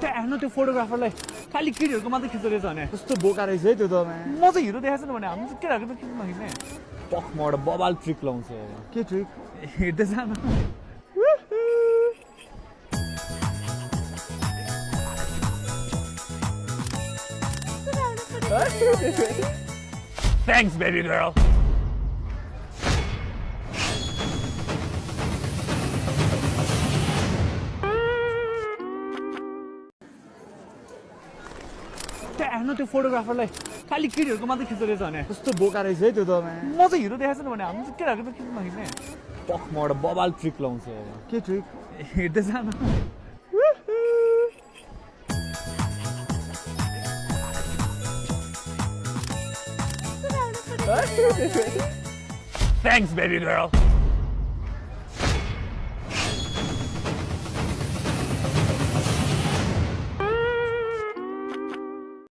हेर्नु त्यो फोटोग्राफरलाई खालि केटीहरूको मात्रै खिच्दैछ भने कस्तो बोका रहेछ है त्यो त म चाहिँ हिरो देखाएको छैन भने हामी चाहिँ केटाहरूको त खिच्नु नखिच्ने पखमा एउटा बबाल ट्रिक लाउँछ के ट्रिक हिँड्दै जानु Thanks, baby girl. हेर्नु त्यो फोटोग्राफरलाई खालि केटीहरूको मात्रै खिच्दैछ भने कस्तो बोका रहेछ है त्यो त म चाहिँ हिरो देखाएको छैन भने हामी चाहिँ केटाहरूको त खिच्नु नखिच्ने पखमा एउटा बबाल ट्रिक लाउँछ के ट्रिक हिँड्दै जानु Thanks, baby girl.